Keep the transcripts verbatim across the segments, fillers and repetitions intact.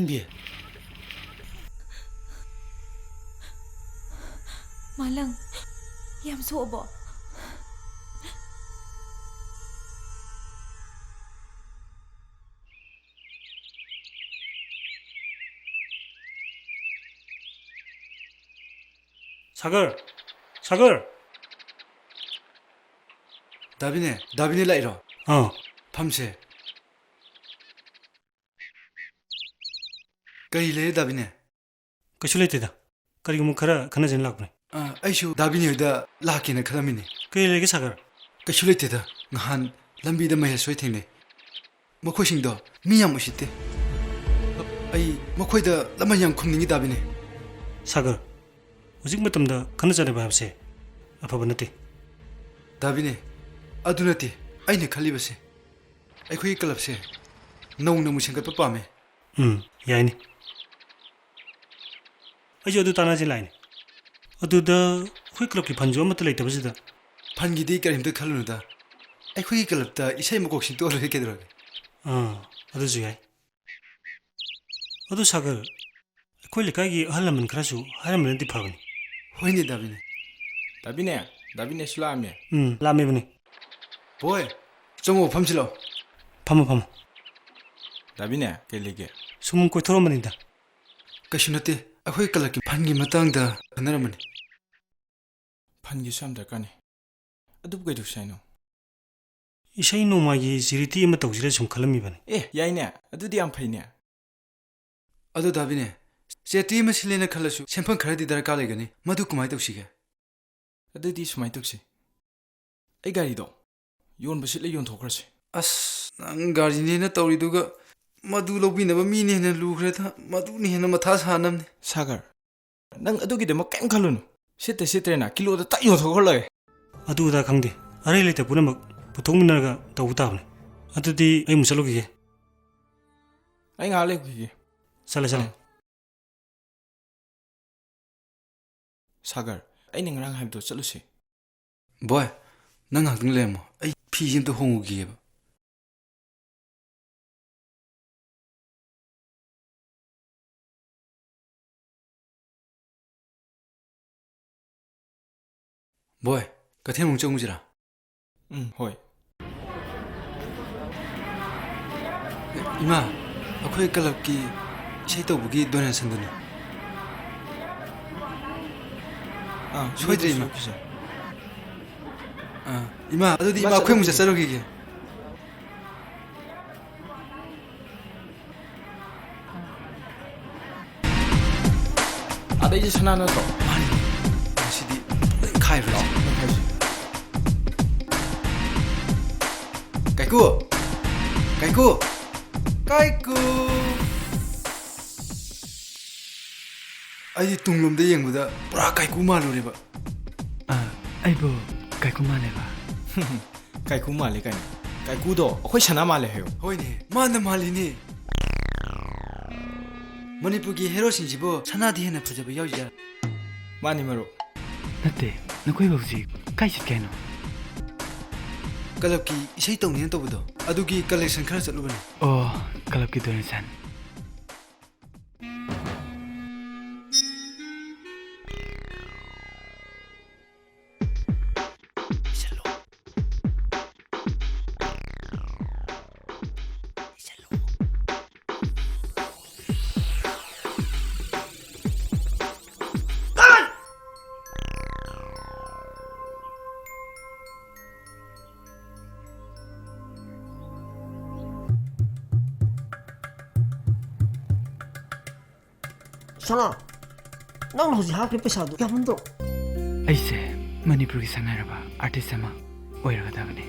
B. ꯃꯥꯂꯪ, ꯌꯥꯝ ꯁꯣꯛꯑꯕꯣ? ꯁꯥꯒꯔ! ꯁꯥꯒꯔ! ꯗꯥꯕꯤꯅꯦ, ꯗꯥꯕꯤꯅꯦ ꯂꯥꯛꯏꯔꯣ? ꯑꯥ꯫ ꯐꯝꯁꯦ꯫ ꯀꯔꯤ ꯂꯩꯔꯦ ꯗꯥꯕꯤꯅꯦ? ꯀꯩꯁꯨ ꯂꯩꯇꯦꯗ꯫ ꯀꯔꯤꯒꯨꯝꯕ ꯈꯔ ꯈꯟꯅꯖꯦꯅ ꯂꯥꯛꯄꯅꯦ꯫ ꯑ, ꯑꯩꯁꯨ ꯗꯥꯕꯤꯅꯦ ꯍꯣꯏꯗ ꯂꯥꯛꯀꯦꯅ ꯈꯜꯂꯝꯃꯤꯅꯦ꯫ ꯀꯔꯤ ꯂꯩꯔꯒꯦ ꯁꯥꯒꯔ? ꯀꯩꯁꯨ ꯂꯩꯇꯦꯗ꯫ ꯉꯍꯥꯟ ꯂꯝꯕꯤꯗ ꯃꯍꯦꯁ ꯍꯣꯏ ꯊꯦꯡꯅꯩ꯫ ꯃꯈꯣꯏꯁꯤꯡꯗꯣ ꯃꯤ ꯌꯥꯝ ꯎꯁꯤꯠꯇꯦ꯫ ꯑꯩ ꯃꯈꯣꯏꯗ ꯂꯃꯟ ꯌꯥꯝ ꯈꯨꯝꯅꯤꯡꯉꯤ ꯗꯥꯕꯤꯅꯦ꯫ ꯁꯥꯒꯔ, ꯍꯧꯖꯤꯛ ꯃꯇꯝꯗ ꯈꯟꯅ ꯆꯩꯅꯕ ꯍꯥꯏꯕꯁꯦ ꯑꯐꯕ ꯅꯠꯇꯦ꯫ ꯗꯥꯕꯤꯅꯦ, ꯑꯗꯨ ꯅꯠꯇꯦ ꯑꯩꯅ ꯈꯜꯂꯤꯕꯁꯦ꯫ ꯑꯩꯈꯣꯏꯒꯤ ꯀ꯭ꯂꯕꯁꯦ ꯅꯧꯅ ꯑꯃꯨꯛ ꯁꯦꯝꯒꯠꯄ ꯄꯥꯝꯃꯦ꯫ ꯎꯝ, ꯌꯥꯏꯅꯦ꯫ ꯑꯩꯁꯨ ꯑꯗꯨ ꯇꯥꯟꯅꯁꯤ ꯂꯥꯛꯏꯅꯦ꯫ ꯑꯗꯨꯗ ꯑꯩꯈꯣꯏ ꯀ꯭ꯂꯕꯀꯤ ꯐꯟꯁꯨ ꯑꯃꯠꯇ ꯂꯩꯇꯕꯁꯤꯗ꯫ ꯐꯟꯒꯤꯗꯤ ꯀꯔꯤꯝꯇ ꯈꯜꯂꯨꯅꯨꯗ꯫ ꯑꯩꯈꯣꯏꯒꯤ ꯀ꯭ꯂꯕꯇ ꯏꯁꯩ ꯑꯃ ꯀꯣꯛ ꯁꯤꯟꯇꯣꯛꯑ ꯂꯣꯏꯔꯦ ꯀꯩꯗꯧꯔꯒꯦ? ꯑꯥ, ꯑꯗꯨꯁꯨ ꯌꯥꯏ꯫ ꯑꯗꯨ ꯁꯥꯒꯔ, ꯑꯩꯈꯣꯏ ꯂꯩꯀꯥꯏꯒꯤ ꯑꯍꯜ ꯂꯃꯟ ꯈꯔꯁꯨ ꯍꯥꯏꯔꯝꯕꯅꯗꯤ ꯐꯕꯅꯤ꯫ ꯍꯣꯏꯅꯦ ꯗꯥꯕꯤꯅꯦ꯫ ꯗꯥꯕꯤꯅꯦ, ꯗꯥꯕꯤꯅꯦꯁꯨ ꯂꯥꯛꯑꯝꯃꯦ꯫ ꯎꯝ, ꯂꯥꯛꯑꯝꯃꯤꯕꯅꯤ꯫ ꯕꯣꯏ, ꯆꯪꯉꯣ, ꯐꯝꯁꯤ ꯂꯥꯛꯑꯣ꯫ ꯐꯝꯃꯣ, ꯐꯝꯃꯣ꯫ ꯗꯥꯕꯤꯅꯦ, ꯀꯩ ꯂꯩꯒꯦ? ꯁꯨꯝ ꯀꯣꯏꯊꯣꯔꯛꯑꯝꯕꯅꯤꯗ꯫ ꯀꯩꯁꯨ ꯅꯠꯇꯦ, ꯑꯩꯈꯣꯏ ꯀ꯭ꯂꯕꯀꯤ ꯐꯟꯒꯤ ꯃꯇꯥꯡꯗ ꯈꯟꯅꯔꯝꯕꯅꯤ꯫ ꯐꯟꯒꯤꯁꯨ ꯌꯥꯝ ꯗꯔꯀꯥꯔꯅꯤ꯫ ꯑꯗꯨꯕꯨ ꯀꯩꯗꯧꯁꯤ ꯍꯥꯏꯅꯣ? ꯏꯁꯩ ꯅꯣꯡꯃꯥꯏꯒꯤ ꯆꯦꯔꯤꯇꯤ ꯑꯃ ꯇꯧꯁꯤꯔ ꯁꯨꯝ ꯈꯜꯂꯝꯃꯤꯕꯅꯤ꯫ ꯑꯦ, ꯌꯥꯏꯅꯦ, ꯑꯗꯨꯗꯤ ꯌꯥꯝ ꯐꯩꯅꯦ꯫ ꯑꯗꯣ ꯗꯥꯕꯤꯅꯦ, ꯆꯦꯔꯤꯇꯤ ꯑꯃ ꯁꯤꯜꯂꯦꯅ ꯈꯜꯂꯁꯨ ꯁꯦꯟꯐꯝ ꯈꯔꯗꯤ ꯗꯔꯀꯥꯔ ꯂꯩꯒꯅꯤ, ꯃꯗꯨ ꯀꯃꯥꯏꯅ ꯇꯧꯁꯤꯒꯦ? ꯑꯗꯨꯗꯤ ꯁꯨꯃꯥꯏꯅ ꯇꯧꯁꯤ, ꯑꯩ ꯒꯥꯔꯤꯗꯣ ꯌꯣꯟꯕ ꯁꯤꯠꯂ ꯌꯣꯟꯊꯣꯛꯈ꯭ꯔꯁꯤ꯫ ꯑꯁ, ꯅꯪ ꯒꯥꯔꯤꯅꯦꯅ ꯇꯧꯔꯤꯗꯨꯒ ꯃꯗꯨ ꯂꯧꯕꯤꯅꯕ ꯃꯤꯅ ꯍꯦꯟꯅ ꯂꯨꯈ꯭ꯔꯦꯗ, ꯃꯗꯨꯅ ꯍꯦꯟꯅ ꯃꯊꯥ ꯁꯥꯅꯕꯅꯦ꯫ ꯁꯥꯒꯔ, ꯅꯪ ꯑꯗꯨꯒꯤꯗꯃꯛ ꯀꯩꯝ ꯈꯜꯂꯨꯅꯨ꯫ ꯁꯤꯠꯇ ꯁꯤꯠꯇ꯭ꯔꯦꯅ ꯀꯤꯂꯣꯗ ꯇꯛ ꯌꯣꯟꯊꯣꯛꯈ꯭ꯔꯂꯒꯦ꯫ ꯑꯗꯨ ꯑꯗꯥ ꯈꯪꯗꯦ, ꯑꯔꯩ ꯂꯩꯇ ꯄꯨꯝꯅꯃꯛ ꯄꯨꯊꯣꯛꯃꯤꯟꯅꯔꯒ ꯇꯧꯕ ꯇꯥꯕꯅꯤ꯫ ꯑꯗꯨꯗꯤ ꯑꯩ ꯑꯃꯨꯛ ꯆꯠꯂꯨꯈꯤꯒꯦ꯫ ꯑꯩ ꯉꯥꯏꯍꯥꯛ ꯂꯩꯔꯨꯈꯤꯒꯦ꯫ ꯆꯠꯂꯦ, ꯆꯠꯂꯦ꯫ ꯎꯝ꯫ ꯁꯥꯒꯔ, ꯑꯩꯅ ꯉꯔꯥꯡ ꯍꯥꯏꯕꯗꯣ ꯆꯠꯂꯨꯁꯦ꯫ ꯕꯣꯏ, ꯅꯪ ꯉꯥꯏꯍꯥꯛꯇꯪ ꯂꯩꯔꯝꯃꯣ, ꯑꯩ ꯐꯤꯁꯦ ꯑꯝꯇ ꯍꯣꯡꯉꯨꯈꯤꯒꯦꯕ꯫ ꯕꯣꯏ, ꯀꯩꯊꯦꯜꯃꯨꯛ ꯆꯪꯉꯨꯁꯤꯔꯥ? ꯎꯝ, ꯍꯣꯏ꯫ ꯏꯃꯥ, ꯑꯩꯈꯣꯏ ꯀ꯭ꯂꯕꯀꯤ ꯏꯁꯩ ꯇꯧꯕꯒꯤ ꯗꯣꯅꯦꯁꯟꯗꯨꯅꯤ꯫ ꯑꯥ, ꯁꯣꯏꯗ꯭ꯔꯦ, ꯏꯃꯥ꯫ ꯁꯣꯏꯈꯤꯁꯦ꯫ ꯑꯥ, ꯏꯃꯥ, ꯑꯗꯨꯗꯤ ꯏꯃꯥ, ꯏꯃꯥ, ꯑꯩꯈꯣꯏ ꯑꯃꯨꯛ ꯆꯠꯂꯨꯈꯤꯒꯦ꯫ ꯆꯠꯆꯔꯨꯈꯤꯒꯦ꯫ ꯑꯗꯩꯁꯦ ꯁꯅꯥ ꯅꯠꯇ꯭ꯔꯣ? ꯃꯥꯅꯤ꯫ ꯉꯁꯤꯗꯤ ꯂꯣꯏ ꯈꯥꯏꯔꯨꯔꯁꯤ꯫ ꯂꯥꯛꯑꯣ, ꯂꯣꯏ ꯈꯥꯏꯁꯤ꯫ ꯀꯥꯏꯀꯨ! ꯀꯥꯏꯀꯨ! ꯀꯥꯏꯀꯨ! ꯑꯩꯗꯤ ꯇꯨꯡꯂꯣꯝꯗ ꯌꯦꯡꯕꯗ ꯄꯨꯔꯥ ꯀꯥꯏꯀꯨ ꯃꯥꯜꯂꯨꯔꯦꯕ꯫ ꯑ, ꯑꯩꯕꯨ ꯀꯥꯏꯀꯨ ꯃꯥꯜꯂꯦꯕ? ꯀꯥꯏꯀꯨ ꯃꯥꯜꯂꯦ ꯀꯥꯏꯅ꯫ ꯀꯥꯏꯀꯨꯗꯣ ꯑꯩꯈꯣꯏ ꯁꯅꯥ ꯃꯥꯜꯂꯦ ꯍꯥꯏꯌꯣ꯫ ꯍꯣꯏꯅꯦ, ꯃꯥꯅ ꯃꯥꯜꯂꯤꯅꯦ꯫ ꯃꯅꯤꯄꯨꯔꯒꯤ ꯍꯦꯔꯣꯁꯤꯡꯁꯤꯕꯨ ꯁꯅꯥꯗꯤ ꯍꯦꯟꯅ ꯐꯖꯕ ꯌꯥꯎꯖꯥꯠ? ꯃꯥꯅꯤ ꯃꯔꯨꯞ꯫ ꯅꯠꯇꯦ, ꯅꯈꯣꯏꯕꯨ ꯍꯧꯖꯤꯛ ꯀꯥꯏ ꯆꯠꯀꯦ ꯍꯥꯏꯅꯣ? ꯀ꯭ꯂꯕꯀꯤ ꯏꯁꯩ ꯇꯧꯅꯤꯅ ꯇꯧꯕꯗꯣ, ꯑꯗꯨꯒꯤ ꯀꯂꯦꯛꯁꯟ ꯈꯔ ꯆꯠꯂꯨꯕꯅꯦ꯫ ꯑꯣ, ꯀ꯭ꯂꯕꯀꯤ ꯗꯣꯅꯦꯁꯟ꯫ ꯁꯅꯥ, ꯅꯪꯅ ꯍꯧꯖꯤꯛ ꯍꯥꯞꯈꯤꯕ ꯄꯩꯁꯥꯗꯨ ꯌꯥꯝꯃꯟꯗ꯭ꯔꯣ? ꯑꯩꯁꯦ ꯃꯅꯤꯄꯨꯔꯒꯤ ꯁꯛꯅꯥꯏꯔꯕ ꯑꯥꯔꯇꯤꯁ ꯑꯃ ꯑꯣꯏꯔꯒꯗꯕꯅꯤ꯫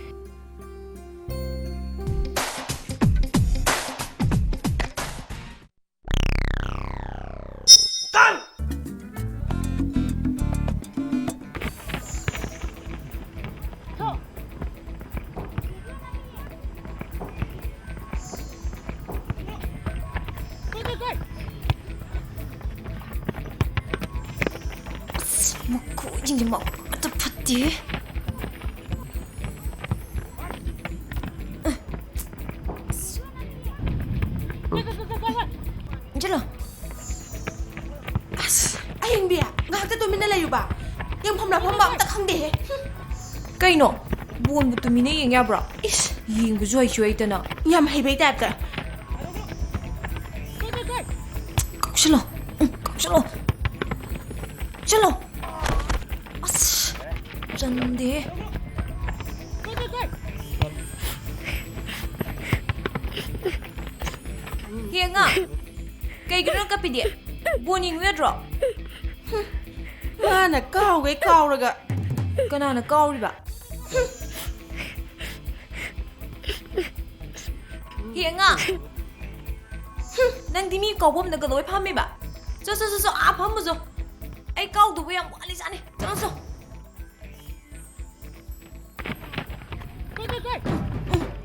ꯑꯁ, ꯃꯈꯣꯏꯁꯤꯡꯁꯦ ꯃꯕꯨꯛ ꯑꯃꯇ ꯐꯠꯇꯦ꯫ ꯆꯠꯂꯣ꯫ ꯑꯁ, ꯑꯍꯤꯡꯕꯤ, ꯉꯥꯏꯍꯥꯛꯇ ꯇꯨꯃꯤꯟꯅ ꯂꯩꯌꯨꯕ꯫ ꯌꯦꯡꯐꯝ ꯐꯝꯕ꯭ꯔꯥ ꯐꯝꯕ ꯑꯝꯇ ꯈꯪꯗꯦꯍꯦ꯫ ꯀꯩꯅꯣ? ꯕꯣꯟꯕꯨ ꯇꯨꯃꯤꯟꯅ ꯌꯦꯡ ꯌꯥꯕ꯭ꯔꯣ? ꯏꯁ꯫ ꯌꯦꯡꯕꯁꯨ ꯍꯩꯁꯨ ꯍꯩꯇꯅ꯫ ꯌꯥꯝ ꯍꯩꯕꯩ ꯇꯥꯏꯞꯇ꯫ ꯀꯥꯎꯁꯜꯂꯣ꯫ ꯎꯝ, ꯀꯥꯎꯁꯜꯂꯣ꯫ ꯆꯠꯂꯣ꯫ ꯑꯁ, ꯆꯟꯗꯦ꯫ ꯌꯦꯡꯉ꯫ ꯀꯩꯒꯤꯅꯣ ꯅꯪ ꯀꯞꯄꯤꯗꯤ? ꯕꯣꯟ ꯌꯦꯡꯉꯨ ꯌꯥꯗ꯭ꯔꯣ? ꯃꯥꯅ ꯀꯥꯎꯒꯩ ꯀꯥꯎꯔꯒ꯫ ꯀꯅꯥꯅ ꯀꯥꯎꯔꯤꯕ? ꯌꯦꯡꯉ꯫ ꯅꯪꯗꯤ ꯃꯤ ꯀꯥꯎꯐꯝꯗꯒ ꯂꯣꯏ ꯐꯝꯃꯤꯕ? ꯆꯣ, ꯆꯣ, ꯆꯣ, ꯆꯣ, ꯑꯥ ꯐꯝꯃꯨ ꯆꯣ꯫ ꯑꯩ ꯀꯥꯎꯗꯧꯕ ꯌꯥꯝ ꯋꯥꯠꯂꯤꯖꯥꯠꯅꯤ꯫ ꯆꯠꯂꯣ ꯆꯣ꯫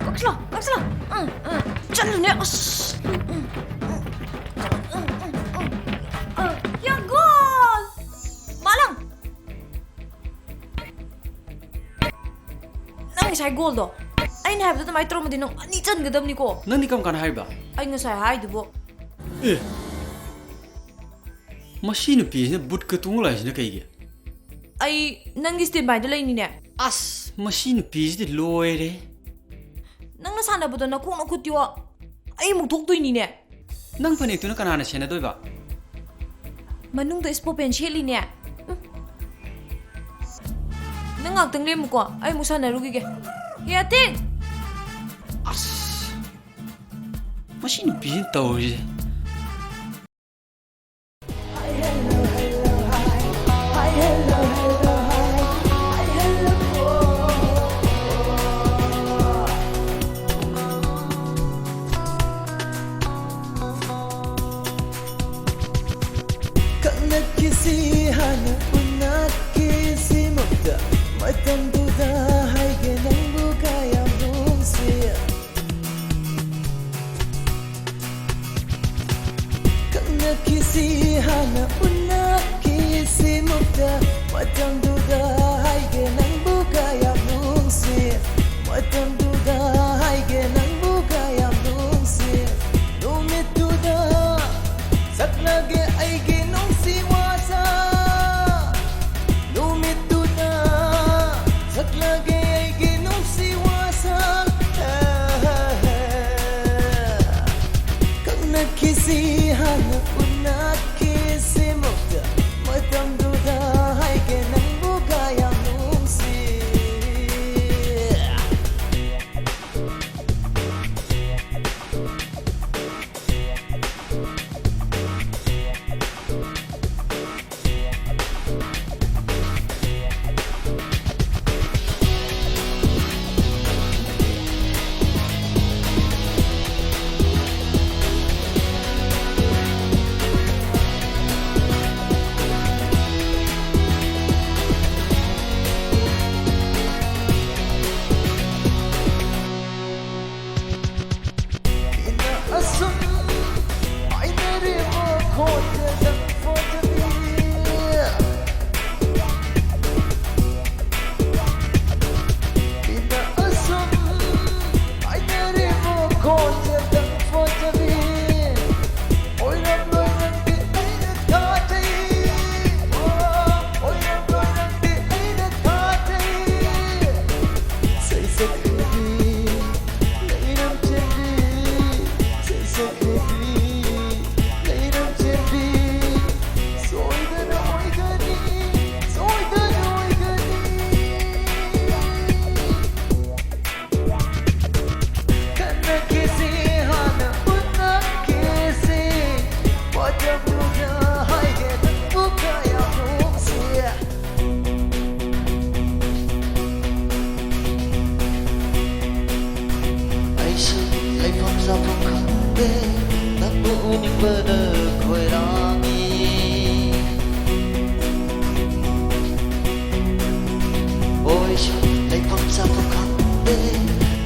ꯀꯛꯁꯤꯜꯂꯣ, ꯀꯛꯁꯤꯜꯂꯣ꯫ ꯎꯝ, ꯎꯝ꯫ ꯆꯠꯂꯨꯅꯦ, ꯑꯁ꯫ ꯎꯝ, ꯎꯝ, ꯎꯝ꯫ ꯎꯝ, ꯎꯝ, ꯎꯝ, ꯎꯝ꯫ ꯑ, ꯌꯥ, ꯒꯣꯜ! ꯃꯥꯂꯪ! ꯅꯪ ꯉꯁꯥꯏ ꯒꯣꯜꯗꯣ ꯑꯩꯅ ꯍꯥꯏꯕꯗꯣ ꯑꯗꯨꯃꯥꯏꯅ ꯇꯧꯔꯝꯃꯗꯤ ꯅꯪ ꯑꯅꯤ ꯆꯟꯒꯗꯕꯅꯤꯀꯣ꯫ ꯅꯪꯗꯤ ꯀꯔꯝ ꯀꯥꯟꯗ ꯍꯥꯏꯕ? ꯑꯩ ꯉꯁꯥꯏ ꯍꯥꯏꯗꯨꯕꯨ꯫ ꯑꯦ, ꯃꯁꯤ ꯅꯨꯄꯤꯁꯤꯅ ꯕꯨꯠꯀ ꯇꯣꯡꯉ ꯂꯥꯛꯏꯁꯤꯅ ꯀꯩꯒꯤ? ꯑꯩ ꯅꯪꯒꯤ ꯁ꯭ꯇꯦꯟ ꯕꯥꯏꯗ ꯂꯩꯅꯤꯅꯦ꯫ ꯑꯁ, ꯃꯁꯤ ꯅꯨꯄꯤꯁꯤꯗꯤ ꯂꯣꯏꯔꯦ꯫ ꯅꯪꯅ ꯁꯥꯟꯅꯕꯗꯣ ꯅꯈꯣꯡ ꯅꯈꯨꯠꯇꯤꯌꯣ꯫ ꯑꯩ ꯑꯃꯨꯛ ꯊꯣꯛꯇꯣꯏꯅꯤꯅꯦ꯫ ꯅꯪ ꯐꯅꯦꯛꯇꯨꯅ ꯀꯅꯥꯅ ꯁꯦꯟꯅꯗꯣꯏꯕ? ꯃꯅꯨꯡꯗ ꯏꯁꯄꯣꯔꯠ ꯄꯦꯟ ꯁꯦꯠꯂꯤꯅꯦ꯫ ꯎꯝ꯫ ꯅꯪ ꯉꯥꯛꯇꯪ ꯂꯦꯝꯃꯨꯀꯣ, ꯑꯩ ꯑꯃꯨꯛ ꯁꯥꯟꯅꯔꯨꯈꯤꯒꯦ꯫ ꯍꯦ ꯑꯇꯦꯛ! ꯑꯁ! ꯃꯁꯤ ꯅꯨꯄꯤꯁꯤꯅ ꯇꯧꯔꯤꯁꯦ꯫ ꯈꯪꯅꯈꯤꯁꯤ ꯍꯥꯟꯅ ꯎꯅꯈꯤꯁꯤꯃꯛꯇ, ꯃꯇꯝꯗꯨꯗ ꯍꯥꯏꯒꯦ ꯅꯪꯕꯨ ꯀꯌꯥꯝ ꯅꯨꯡꯁꯤ꯫ ꯈꯪꯅꯈꯤꯁꯤ ꯍꯥꯟꯅ ꯎꯅꯈꯤꯁꯤꯃꯛꯇ, ꯃꯇꯝꯗꯨꯗ ꯍꯥꯏꯒꯦ ꯅꯪꯕꯨ ꯀꯌꯥꯝ ꯅꯨꯡꯁꯤ꯫ ꯃꯇꯝꯗꯨꯗ ꯍꯥꯏꯒꯦ ꯅꯪꯕꯨ ꯀꯌꯥꯝ ꯅꯨꯡꯁꯤ꯫ ꯅꯨꯃꯤꯠꯇꯨꯗ ꯁꯛꯂꯒꯦ ꯑꯩꯒꯤ ꯅꯨꯡꯁꯤ ꯋꯥꯁꯛ꯫ ꯅꯨꯃꯤꯠ ꯁꯤ ꯍꯥꯟꯅ ꯎꯅꯈꯤꯁꯤ ꯃꯨꯛꯇ, ꯃꯇꯝꯗꯨꯗ ꯍꯥꯏꯒꯦ ꯅꯪꯕꯨ ꯀꯌꯥꯝ ꯅꯨꯡꯁꯤ꯫ ꯃꯤꯅ ꯑꯁꯨꯝ ꯍꯥꯏꯅꯔꯤꯕ ꯈꯣꯟꯖꯦꯜꯗꯪ ꯐꯣꯟꯗꯅꯤ꯫ ꯃꯤꯅ ꯑꯁꯨꯝ ꯍꯥꯏꯅꯔꯤꯕ ꯈꯣꯟꯖꯦꯜꯗꯪ ꯐꯣꯟꯗꯅꯤ꯫ ꯑꯣꯏꯔꯝꯂꯣꯏ ꯅꯪꯗꯤ ꯑꯩꯅ ꯊꯥꯖꯩ꯫ ꯑꯣ, ꯑꯣꯏꯔꯝꯂꯣꯏ ꯅꯪꯗꯤ ꯑꯩꯅ ꯊꯥꯖꯩ꯫ ꯁꯩꯁꯛꯄꯤ, ꯂꯩꯔꯝ ꯆꯦꯟꯕꯤ, ꯁꯩꯁꯛꯄꯤ, ꯂꯩꯔꯝ ꯆꯦꯟꯕꯤ, ꯁꯣꯏꯗꯅ ꯑꯣꯏꯒꯅꯤ, ꯁꯣꯏꯗꯅ ꯑꯣꯏꯒꯅꯤ꯫ ꯈꯟꯅꯈꯤꯁꯤ ꯍꯥꯟꯅ ꯎꯅꯈꯤꯁꯤ, ꯃꯇꯝꯗꯨꯗ ꯍꯥꯏꯒꯦ ꯅꯪꯕꯨ ꯀꯌꯥꯝ ꯅꯨꯡꯁꯤ꯫ ꯑꯩꯁꯨ ꯂꯩꯐꯝ ꯆꯥꯐꯝ ꯈꯪꯗꯦ, ꯅꯪꯕꯨ ꯎꯅꯤꯡꯕꯅ ꯈꯣꯏꯔꯥꯡꯏ꯫ ꯑꯣ, ꯑꯩꯁꯨ ꯂꯩꯐꯝ ꯆꯥꯐꯝ ꯈꯪꯗꯦ,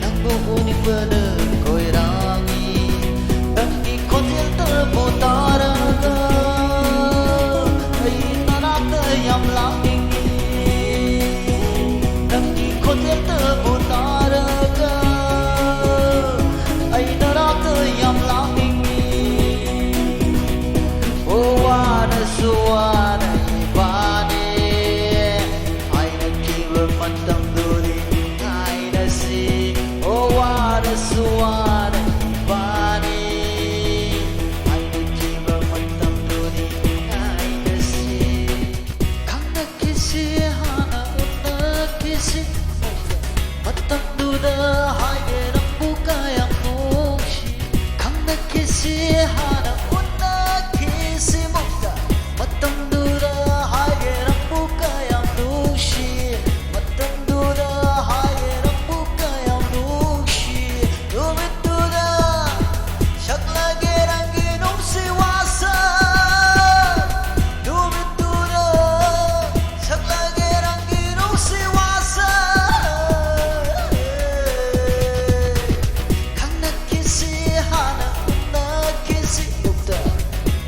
ꯅꯪꯕꯨ ꯎꯅꯤꯡꯕꯅ ꯈꯣꯏꯔꯥꯡꯏ꯫ ꯅꯪꯒꯤ ꯈꯣꯟꯖꯦꯜꯇꯕꯨ ꯇꯥꯔꯒ ꯑꯩ ꯅꯅꯥꯛꯇ ꯌꯥꯝ ꯂꯥꯛꯅꯤꯡꯏ꯫ ꯅꯪꯒꯤ ꯈꯣꯟꯖꯦꯜꯇꯕꯨ ꯇꯥꯔꯒ ꯑꯩ ꯅꯅꯥꯛꯇ ꯌꯥꯝ ꯂꯥꯛꯅꯤꯡꯏ꯫ ꯑꯣ, ꯋꯥꯔꯁꯨ ꯋꯥꯅ ꯏꯕꯥꯅꯤ ꯍꯥꯏꯅꯈꯤꯕ ꯃꯇꯝꯗꯨꯗꯤ ꯊꯥꯏꯅꯁꯤ꯫ ꯑꯣ, ꯋꯥꯔꯁꯨ ꯋꯥꯅ ꯍꯥꯟꯅ ꯎꯅꯈꯤꯁꯤ ꯃꯨꯛꯇ꯫ ꯃꯇꯝꯗꯨꯗ ꯍꯥꯏꯒꯦ ꯅꯪꯕꯨ ꯀꯌꯥꯝ ꯅꯨꯡꯁꯤ꯫ ꯃꯇꯝꯗꯨꯗ ꯍꯥꯏꯒꯦ ꯅꯪꯕꯨ ꯀꯌꯥꯝ ꯅꯨꯡꯁꯤ꯫ ꯅꯨꯃꯤꯠꯇꯨꯗ ꯁꯛꯂꯒꯦ ꯅꯪꯒꯤ ꯅꯨꯡꯁꯤ ꯋꯥꯁꯛ꯫ ꯅꯨꯃꯤꯠꯇꯨꯗ ꯁꯛꯂꯒꯦ ꯅꯪꯒꯤ ꯅꯨꯡꯁꯤ ꯋꯥꯁꯛ꯫ ꯈꯪꯅꯈꯤꯁꯤ ꯍꯥꯟꯅ ꯎꯅꯈꯤꯁꯤ ꯃꯨꯛꯇ꯫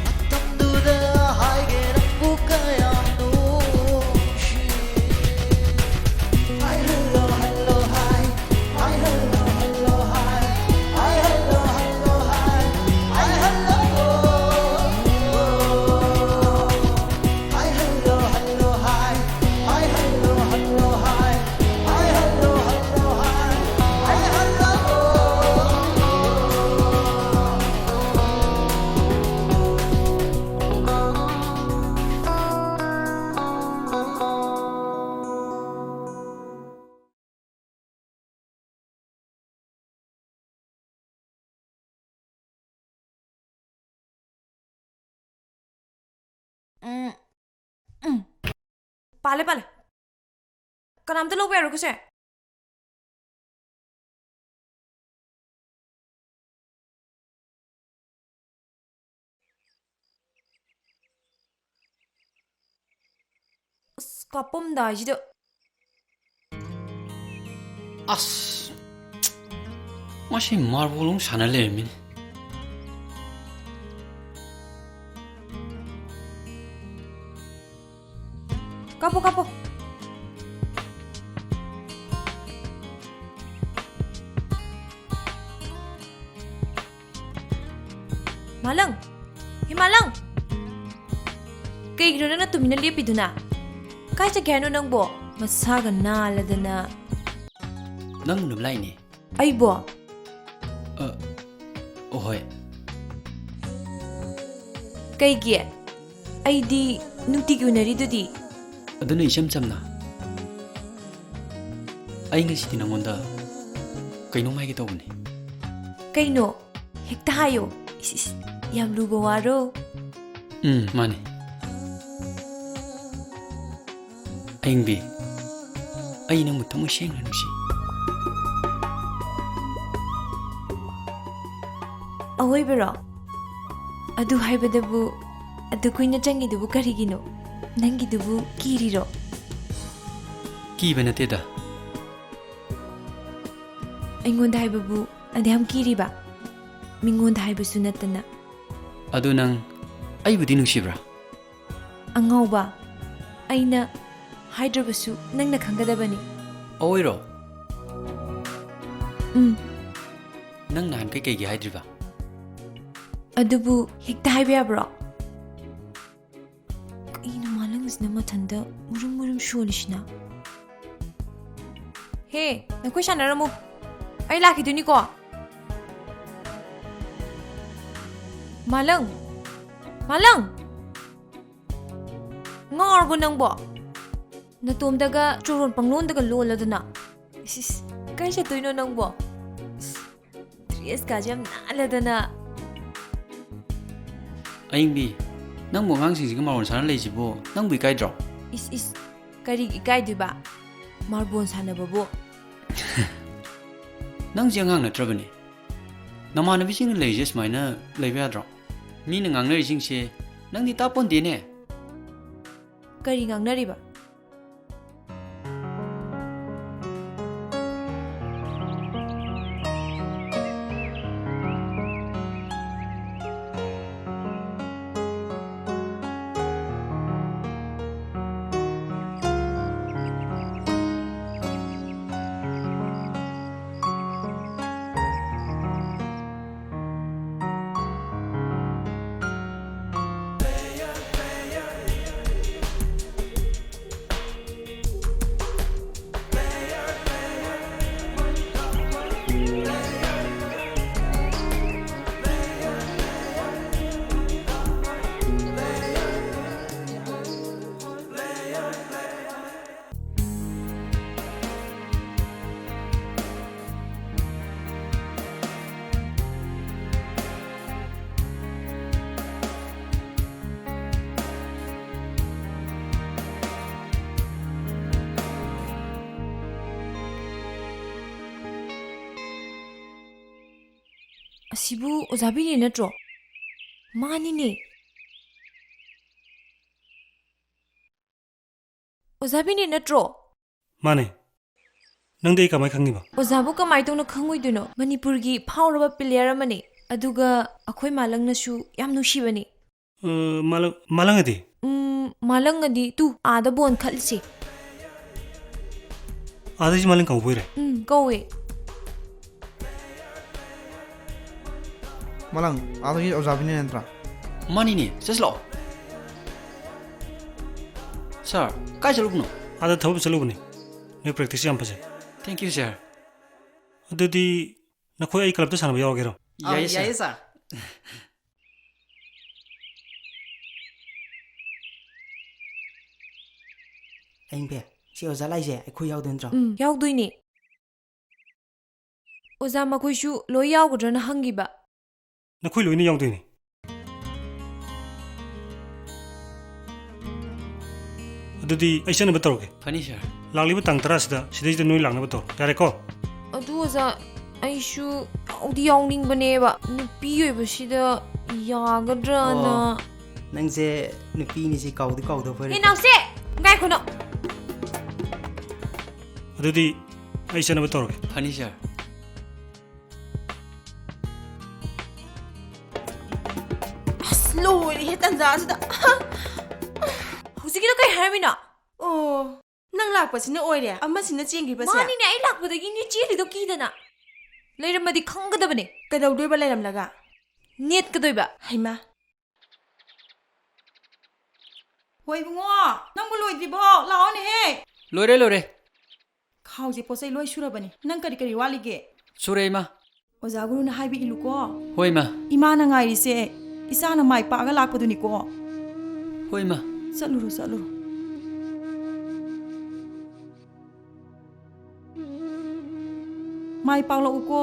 ꯃꯇꯝꯗꯨꯗ ꯍꯥꯏꯒꯦ ꯅꯪꯕꯨ ꯀꯌꯥꯝ ꯅꯨꯡꯁꯤ꯫ ꯍꯥꯏ ꯍꯜꯂꯣ ꯍꯜꯂꯣ ꯍꯥꯏ꯫ ꯍꯥꯏ ꯍꯜꯂꯣ ꯍꯜꯂꯣ ꯍꯥꯏ꯫ ꯍꯥꯏ ꯍꯜꯂꯣ ꯍꯜꯂꯣ ꯍꯥꯏ꯫ ꯍꯥꯏ ꯍꯜꯂꯣ꯫ ꯍꯥꯏ ꯍꯜꯂꯣ ꯍꯜꯂꯣ ꯍꯥꯏ꯫ ꯍꯥꯏ ꯍꯜꯂꯣ ꯍꯜꯂꯣ ꯍꯥꯏ꯫ ꯍꯥꯏ ꯍꯜꯂꯣ ꯍꯜꯂꯣ ꯍꯥꯏ꯫ ꯍꯥꯏ ꯍꯜꯂꯣ꯫ ꯎꯝ, ꯎꯝ꯫ ꯄꯥꯜꯂꯦ, ꯄꯥꯜꯂꯦ꯫ ꯀꯅꯥꯝꯇ ꯂꯧꯕ ꯌꯥꯔꯣꯏꯀꯣ ꯁꯦ꯫ ꯑꯁ, ꯀꯥꯞꯄꯝꯗꯥꯏꯁꯤꯗ꯫ ꯑꯁ, ꯃꯁꯤ ꯃꯥꯔꯕꯣꯜ ꯑꯃꯨꯛ ꯁꯥꯟꯅ ꯂꯩꯔꯝꯃꯤꯅꯦ꯫ ꯀꯥꯞꯄꯣ, ꯀꯥꯞꯄꯣ꯫ ꯃꯥꯂꯪ! ꯍꯦ ꯃꯥꯂꯪ! ꯀꯩꯒꯤꯅꯣ ꯅꯪꯅ ꯇꯨꯃꯤꯟꯅ ꯂꯦꯞꯄꯤꯗꯨꯅ? ꯀꯥꯏ ꯆꯠꯀꯦ ꯍꯥꯏꯅꯣ ꯅꯪꯕꯣ? ꯃꯁꯥꯒ ꯅꯥꯜꯂꯗꯅ꯫ ꯅꯪ ꯎꯅꯕ ꯂꯥꯛꯏꯅꯦ꯫ ꯑꯩꯕꯣ? ꯑ, ꯑꯣ, ꯍꯣꯏ꯫ ꯀꯩꯒꯤ? ꯑꯩꯗꯤ ꯅꯨꯡꯇꯤꯒꯤ ꯎꯅꯔꯤꯗꯨꯗꯤ꯫ ꯑꯗꯨꯅ ꯏꯆꯝ ꯆꯝꯅ꯫ ꯑꯩ ꯉꯁꯤꯗꯤ ꯅꯉꯣꯟꯗ ꯀꯩꯅꯣꯝ ꯍꯥꯏꯒꯦ ꯇꯧꯕꯅꯤ꯫ ꯀꯩꯅꯣ? ꯍꯦꯛꯇ ꯍꯥꯏꯌꯣ꯫ ꯏꯁ, ꯏꯁ, ꯌꯥꯝ ꯂꯨꯕ ꯋꯥꯔꯣ? ꯎꯝ, ꯃꯥꯅꯤ꯫ ꯑꯌꯤꯡꯕꯤ, ꯑꯩ ꯅꯪꯕꯨ ꯊꯃꯣꯏ ꯁꯦꯡꯅ ꯅꯨꯡꯁꯤ꯫ ꯑꯋꯣꯏꯕꯔꯣ? ꯑꯗꯨ ꯍꯥꯏꯕꯗꯕꯨ ꯑꯗꯨ ꯀꯨꯏꯅ ꯆꯪꯉꯤꯗꯨꯕꯨ ꯀꯔꯤꯒꯤꯅꯣ? ꯅꯪꯒꯤꯗꯨꯕꯨ ꯀꯤꯔꯤꯔꯣ? ꯀꯤꯕ ꯅꯠꯇꯦꯗ꯫ ꯑꯩꯉꯣꯟꯗ ꯍꯥꯏꯕꯕꯨ ꯑꯗꯨ ꯌꯥꯝ ꯀꯤꯔꯤꯕ? ꯃꯤꯉꯣꯟꯗ ꯍꯥꯏꯕꯁꯨ ꯅꯠꯇꯅ꯫ ꯑꯗꯨ ꯅꯪ ꯑꯩꯕꯨꯗꯤ ꯅꯨꯡꯁꯤꯕ꯭ꯔꯥ? ꯑꯉꯥꯎꯕ, ꯑꯩꯅ ꯍꯥꯏꯗ꯭ꯔꯕꯁꯨ ꯅꯪꯅ ꯈꯪꯒꯗꯕꯅꯤ꯫ ꯑꯣꯏꯔꯣ? ꯎꯝ꯫ ꯅꯪ ꯅꯍꯥꯟꯈꯩ ꯀꯩꯒꯤ ꯍꯥꯏꯗ꯭ꯔꯤꯕ? ꯑꯗꯨꯕꯨ ꯍꯦꯛꯇ ꯍꯥꯏꯕ ꯌꯥꯕ꯭ꯔꯣ? ꯀꯩꯅꯣ ꯃꯥꯂꯪꯁꯤꯅ ꯃꯊꯟꯇ ꯃꯨꯔꯨꯝ ꯃꯨꯔꯨꯝ ꯁꯣꯜꯂꯤꯁꯤꯅ? ꯍꯦ, ꯅꯈꯣꯏ ꯁꯥꯟꯅꯔꯝꯃꯨ꯫ ꯑꯩ ꯂꯥꯛꯈꯤꯗꯣꯏꯅꯤꯀꯣ꯫ ꯃꯥꯂꯪ! ꯃꯥꯂꯪ! ꯉꯥꯎꯔꯕꯣ ꯅꯪꯕꯣ? ꯅꯇꯣꯝꯗꯒ ꯆꯣꯔꯣꯟ ꯄꯪꯂꯣꯟꯗꯒ ꯂꯣꯜꯂꯗꯅ꯫ ꯏꯁ, ꯏꯁ, ꯀꯥꯏ ꯆꯠꯇꯣꯏꯅꯣ ꯅꯪꯕꯣ? ꯏꯁ, ꯗ꯭ꯔꯦꯁꯀꯥꯁꯦ ꯌꯥꯝ ꯅꯥꯜꯂꯗꯅ꯫ ꯑꯌꯤꯡꯕꯤ, ꯅꯪꯕꯨ ꯑꯉꯥꯡꯁꯤꯡꯁꯤꯒ ꯃꯔꯣꯟ ꯁꯥꯟꯅ ꯂꯩꯁꯤꯕꯨ ꯅꯪꯕꯨ ꯏꯀꯥꯏꯗ꯭ꯔꯣ? ꯏꯁ, ꯏꯁ, ꯀꯔꯤꯒꯤ ꯏꯀꯥꯏꯗꯣꯏꯕ? ꯃꯥꯔꯕꯣꯜ ꯁꯥꯟꯅꯕꯕꯨ꯫ ꯅꯪꯁꯦ ꯑꯉꯥꯡ ꯅꯠꯇ꯭ꯔꯕꯅꯦ꯫ ꯅꯃꯥꯟꯅꯕꯤꯁꯤꯡꯅ ꯂꯩꯔꯤꯁꯦ ꯁꯨꯃꯥꯏꯅ ꯂꯩꯕ ꯌꯥꯗ꯭ꯔꯣ? ꯃꯤꯅ ꯉꯥꯡꯅꯔꯤꯁꯤꯡꯁꯦ ꯅꯪꯗꯤ ꯇꯥꯄꯣꯟꯗꯦꯅꯦ꯫ ꯀꯔꯤ ꯉꯥꯡꯅꯔꯤꯕ? ꯑꯁꯤꯕꯨ ꯑꯣꯖꯥ ꯕꯤꯅꯦ ꯅꯠꯇ꯭ꯔꯣ? ꯃꯥꯅꯤꯅꯦ꯫ ꯑꯣꯖꯥ ꯕꯤꯅꯦ ꯅꯠꯇ꯭ꯔꯣ? ꯃꯥꯅꯦ꯫ ꯅꯪꯗꯤ ꯑꯩ ꯀꯃꯥꯏ ꯈꯪꯉꯤꯕ? ꯑꯣꯖꯥꯕꯨ ꯀꯃꯥꯏ ꯇꯧꯅ ꯈꯪꯉꯣꯏꯗꯣꯏꯅꯣ? ꯃꯅꯤꯄꯨꯔꯒꯤ ꯐꯥꯎꯔꯕ player ꯑꯃꯅꯤ꯫ ꯑꯗꯨꯒ ꯑꯩꯈꯣꯏ ꯃꯥꯂꯪꯅꯁꯨ ꯌꯥꯝ ꯅꯨꯡꯁꯤꯕꯅꯤ꯫ ꯑ, ꯃꯥꯂꯪ-, ꯃꯥꯂꯪ ꯑꯗꯤ? ꯎꯝ, ꯃꯥꯂꯪ ꯑꯗꯤ ꯇꯨ, ꯑꯥꯗ ꯕꯣꯟ ꯈꯠꯂꯤꯁꯦ꯫ ꯑꯥꯗꯩꯁꯨ ꯃꯥꯂꯪ ꯀꯧꯕ ꯑꯣꯏꯔꯦ? ꯎꯝ, ꯀꯧꯋꯦ꯫ ꯃꯥꯂꯪ, ꯑꯥꯗꯒꯤ ꯑꯣꯖꯥ ꯕꯤꯅꯦ ꯅꯠꯇ꯭ꯔꯥ? ꯃꯥꯅꯤꯅꯦ, ꯆꯠꯁꯤ ꯂꯥꯛꯑꯣ꯫ Sir, ꯀꯥꯏ ꯆꯠꯂꯨꯕꯅꯣ? ꯑꯥꯗ ꯊꯕꯛ ꯆꯠꯂꯨꯕꯅꯤ꯫ ꯅꯣꯏ practice ꯌꯥꯝ ꯐꯖꯩ꯫ Thank you, sir. ꯑꯗꯨꯗꯤ ꯅꯈꯣꯏ ꯑꯩ clubꯇ ꯁꯥꯟꯅꯕ ꯌꯥꯎꯔꯒꯦꯔꯣ? ꯑꯥ, ꯌꯥꯏꯌꯦ, sir. ꯌꯥꯏꯌꯦ, sir. ꯑꯌꯤꯡꯕꯤ, ꯁꯤ ꯑꯣꯖꯥ ꯂꯥꯛꯏꯁꯦ ꯑꯩꯈꯣꯏ ꯌꯥꯎꯗꯣꯏ ꯅꯠꯇ꯭ꯔꯣ? ꯎꯝ, ꯌꯥꯎꯗꯣꯏꯅꯦ꯫ ꯑꯣꯖꯥ, ꯃꯈꯣꯏꯁꯨ ꯂꯣꯏ ꯌꯥꯎꯒꯗ꯭ꯔꯅ ꯍꯪꯈꯤꯕ꯫ ꯅꯈꯣꯏ ꯂꯣꯏꯅ ꯌꯥꯎꯗꯣꯏꯅꯤ꯫ ꯑꯗꯨꯗꯤ ꯑꯩ ꯆꯠꯅꯕ ꯇꯧꯔꯒꯦ꯫ ꯐꯅꯤ, sir. ꯂꯥꯛꯂꯤꯕ ꯇꯥꯡ ꯇꯔꯥꯁꯤꯗ ꯁꯤꯗꯩꯁꯤꯗ ꯅꯣꯏ ꯂꯥꯛꯅꯕ ꯇꯧꯔꯣ꯫ ꯌꯥꯔꯦꯀꯣ? ꯑꯗꯨ ꯑꯣꯖꯥ, ꯑꯩꯁꯨ ꯌꯥꯎꯗꯤ ꯌꯥꯎꯅꯤꯡꯕꯅꯦꯕ, ꯅꯨꯄꯤ ꯑꯣꯏꯕꯁꯤꯗ ꯌꯥꯒꯗ꯭ꯔꯅ꯫ ꯑꯣ, ꯅꯪꯁꯦ ꯅꯨꯄꯤꯅꯤ ꯁꯤ ꯀꯥꯎꯗꯤ ꯀꯥꯎꯗꯕ ꯑꯣꯏꯔꯦ꯫ ꯑꯦ, ꯅꯥꯎꯁꯦ! ꯉꯥꯏꯈꯣ ꯅꯪ꯫ ꯑꯗꯨꯗꯤ ꯑꯩ ꯆꯠꯅꯕ ꯇꯧꯔꯒꯦ꯫ ꯐꯅꯤ, sir. ꯑꯁ, ꯂꯣꯏꯔꯦꯍꯦ ꯇꯟꯖꯥꯁꯤꯗ꯫ ꯍꯧꯖꯤꯛꯀꯤꯗꯣ ꯀꯩ ꯍꯥꯏꯔꯝꯃꯤꯅꯣ? ꯑꯣ, ꯅꯪ ꯂꯥꯛꯄꯁꯤꯅ ꯑꯣꯏꯔꯦ, ꯑꯃꯁꯤꯅ ꯆꯦꯟꯈꯤꯕꯁꯦ? ꯃꯥꯅꯤꯅꯦ, ꯑꯩ ꯂꯥꯛꯄꯗꯒꯤꯅꯦ ꯆꯦꯜꯂꯤꯗꯣ ꯀꯤꯗꯅ꯫ ꯂꯩꯔꯝꯃꯗꯤ ꯈꯪꯒꯗꯕꯅꯦ꯫ ꯀꯩꯗꯧꯗꯣꯏꯕ ꯂꯩꯔꯝꯂꯒ? ꯅꯦꯠꯀꯗꯣꯏꯕ꯫ ꯍꯩꯃꯥ꯫ ꯍꯣꯏ ꯏꯕꯨꯡꯉꯣ, ꯅꯪꯕꯨ ꯂꯣꯏꯗ꯭ꯔꯤꯕꯣ? ꯂꯥꯛꯑꯣꯅꯦꯍꯦ꯫ ꯂꯣꯏꯔꯦ, ꯂꯣꯏꯔꯦ꯫ ꯈꯥꯎꯁꯦ ꯄꯣꯠ ꯆꯩ ꯂꯣꯏ ꯁꯨꯔꯕꯅꯤ꯫ ꯅꯪ ꯀꯔꯤ ꯀꯔꯤ ꯋꯥꯠꯂꯤꯒꯦ? ꯁꯨꯔꯦ, ꯏꯃꯥ꯫ ꯑꯣꯖꯥ ꯒꯨꯔꯨꯅ ꯍꯥꯏꯕ ꯏꯜꯂꯨꯀꯣ꯫ ꯍꯣꯏ, ꯏꯃꯥ꯫ ꯏꯃꯥꯅ ꯉꯥꯏꯔꯤꯁꯦ ꯏꯆꯥꯅ ꯃꯥꯏ ꯄꯥꯛꯑꯒ ꯂꯥꯛꯄꯗꯨꯅꯤꯀꯣ꯫ ꯍꯣꯏ, ꯏꯃꯥ꯫ ꯆꯠꯂꯨꯔꯣ, ꯆꯠꯂꯨꯔꯣ꯫ ꯃꯥꯏ ꯄꯥꯛꯂꯛꯎꯀꯣ꯫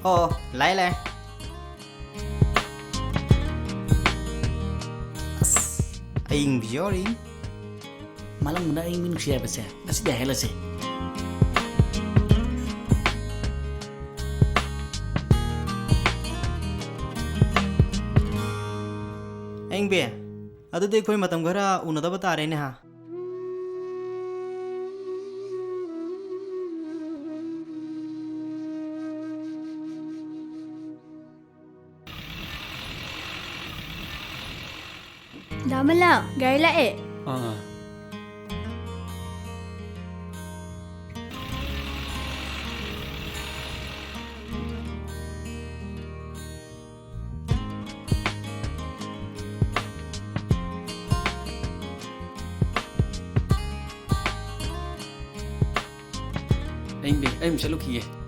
ꯑꯣ, ꯂꯥꯛꯑꯦ, ꯂꯥꯛꯑꯦ꯫ ꯑꯌꯤꯡꯕꯤꯁꯨ ꯌꯥꯎꯔꯤ꯫ ꯃꯥꯂꯪꯕꯅ ꯑꯌꯤꯡꯕꯤ ꯅꯨꯡꯁꯤ ꯍꯥꯏꯕꯁꯦ ꯉꯁꯤꯗꯤ ꯍꯥꯏꯍꯜꯂꯁꯤ꯫ ꯑꯌꯤꯡꯕꯤ, ꯑꯗꯨꯗꯤ ꯑꯩꯈꯣꯏ ꯃꯇꯝ ꯈꯔ ꯎꯅꯗꯕ ꯇꯥꯔꯦꯅꯦ ꯍꯥ? ꯗꯥꯃꯂꯥ, ꯒꯥꯔꯤ ꯂꯥꯛꯑꯦ꯫ ꯑꯥ꯫ ꯑꯩ, ꯑꯩ ꯑꯃꯨꯛ ꯆꯠꯂꯨꯈꯤꯒꯦ꯫